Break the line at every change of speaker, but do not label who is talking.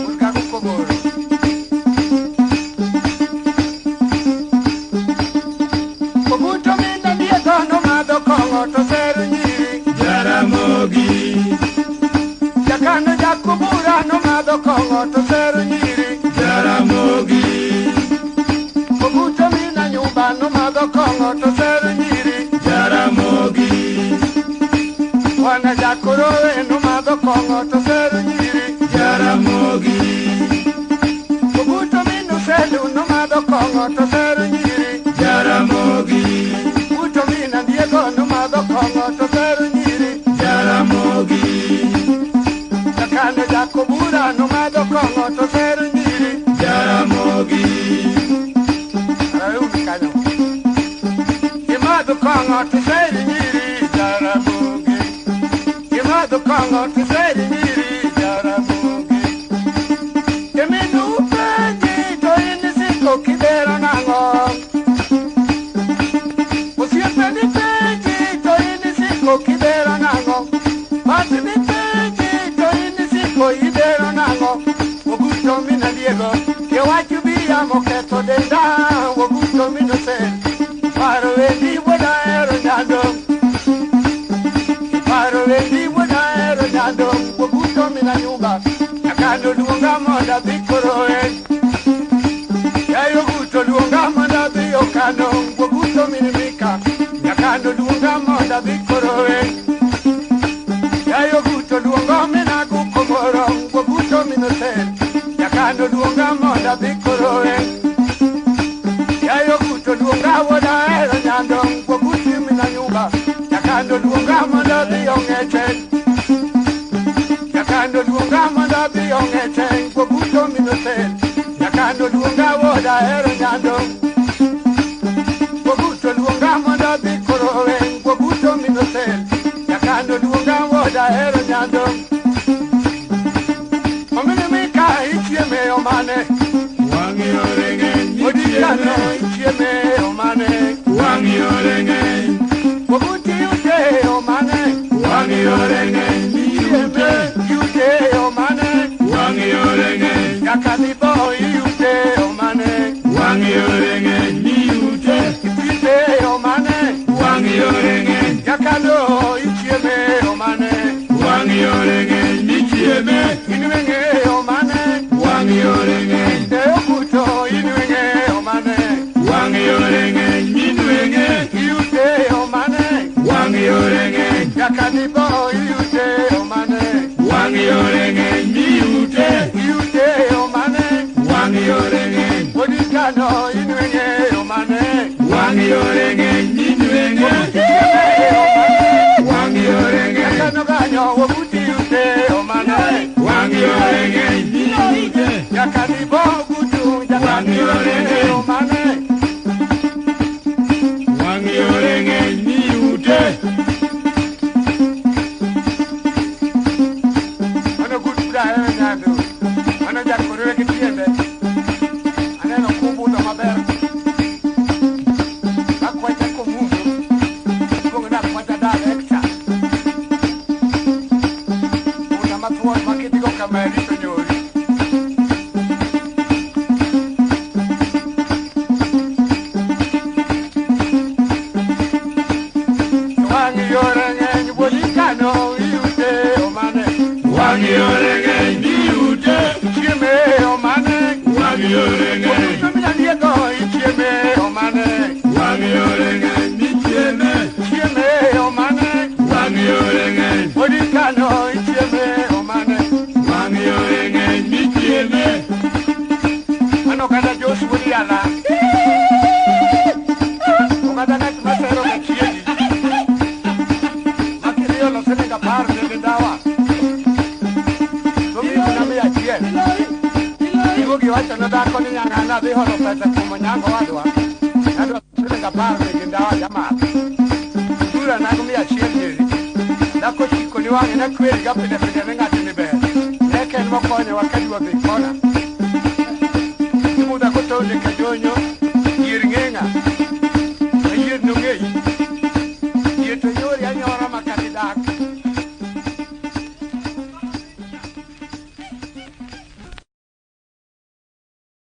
Urkago Kogoro. Oguto minda diego nomadho kong'o to sero nyiri.
Jaramogi.
Jakano Jakubura nomadho kong'o to sero nyiri.
Jaramogi.
Oguto mina nyumba nomadho kong'o to sero nyiri.
Jaramogi.
Wana Jakorowe nomadho kong'o to sero nyiri.
Jaramogi.
Oguto minu selu nomadho kong'o to sero nyiri.
Jaramogi.
Oguto mina Diego nomadho kong'o to sero nyiri.
Jaramogi.
Jakano Jakobura nomadho kong'o to sero nyiri.
Jaramogi.
Raumi kanyo. Imadho kong'o to sero nyiri. Jaramogi. Imadho kong'o to sero nyiri. Jaramogi. Eminu penji to in isiko kidhero nang'o? Osiepeni penji to in isiko kidhero nang'o? Watni penji to in isiko idhero nang'o? Oguto mina Diego, kiwacho biya moketho denda, Oguto min Osel, paro wendi wuoda ahero nyando. Paro wendi wuoda ahero nyando, Oguto min Anyumba, Jakando luonga mondo adhi koroe. Yayo Oguto luonga mondo adhi Okano, Oguto min Mika, Jakando luonga mondo adhi koroe. Yayo Oguto luonga min Aguko moro, Oguto min Osel, Jakando luonga mondo adhi koroe. Yayo Oguto luonga wuoda ahero nyando, Oguto min Anyumba, Jakando luonga mondo adhi Ong'eche. Jakando luonga mondo adhi Ong'eche, Oguto min Osel, Jakando luonga wuoda ahero nyando. Oguto luonga mondo adhi korowe, Oguto min Osel, Jakando luonga wuoda ahero nyando. Omine Mika ichieme omane,
Wang' yore ng'eny
Odikano
michieme.
ichieme omane,
Wang' yore ng'eny.
Oguti ute omane,
Wang' yore ng'eny
ichieme
miyute.
ute omane,
Wang' yore ng'eny.
Jakanibo iute omane,
Wang' yore ng'eny miyute.
Ipipe omane,
Wang' yore ng'eny.
Jakando ichieme omane,
Wang' yore ng'eny michieme.
Inweng'e omane,
Wang' yore ng'eny.
E Oguto inweng'e omane,
Wang' yore ng'eny minweng'e.
Iute omane,
Wang' yore ng'eny.
Jakanibo iute omane,
Wang' yore ng'eny miyute.
Iute omane,
Wang' yore ng'eny.
Odikano inweng'e omane,
Wang' yore ng'eny minweng'e. Wang' yore ng'eny.
Jakano ganyo Oguti ute omane,
Wang' yore ng'eny miyute.
Jakanibo Ogutu
Wang' yore
Jakanibo
ng'eny.
omane.
Wang' yore ng'eny miyute.
Mano gut wuoda ahero nyando, mano jakorowe gi tiende, aneno kubudho maber. Akwacha komundo, iluongo ni akwacha director. Punda mathuon ma kidhigo kama eri to nyori. Wang' yore ng'eny wuod Ikano iute omane,
Wang' yore ng'eny miyute.
Ichieme omane,
Wang' yore ng'eny.
Oguto min Andiego ichieme omane,
Wang' yore ng'eny michieme.
Ichieme omane,
Wang' yore ng'eny.
Wuod Ikano ichieme omane.
Wang' yore ng'eny michieme.
Mano kata Jos wuod Yala. Oganda ng'at masero ga chiegi. Ma kiriolo siling 10 nigi ndawa. To miyi mana 100. Iwuok iwacho ne dhako ni nyang'ana adhi holo pesa kuom Onyango wadwa. Adwa siling 10 nigi ndawa jamath. Udhura nago 100 nyeri. Dhako chiko ni wang'e ne kweri ga pile pile ni ng'atni ber. Ne en mokonyowa ka dwa dhi kona.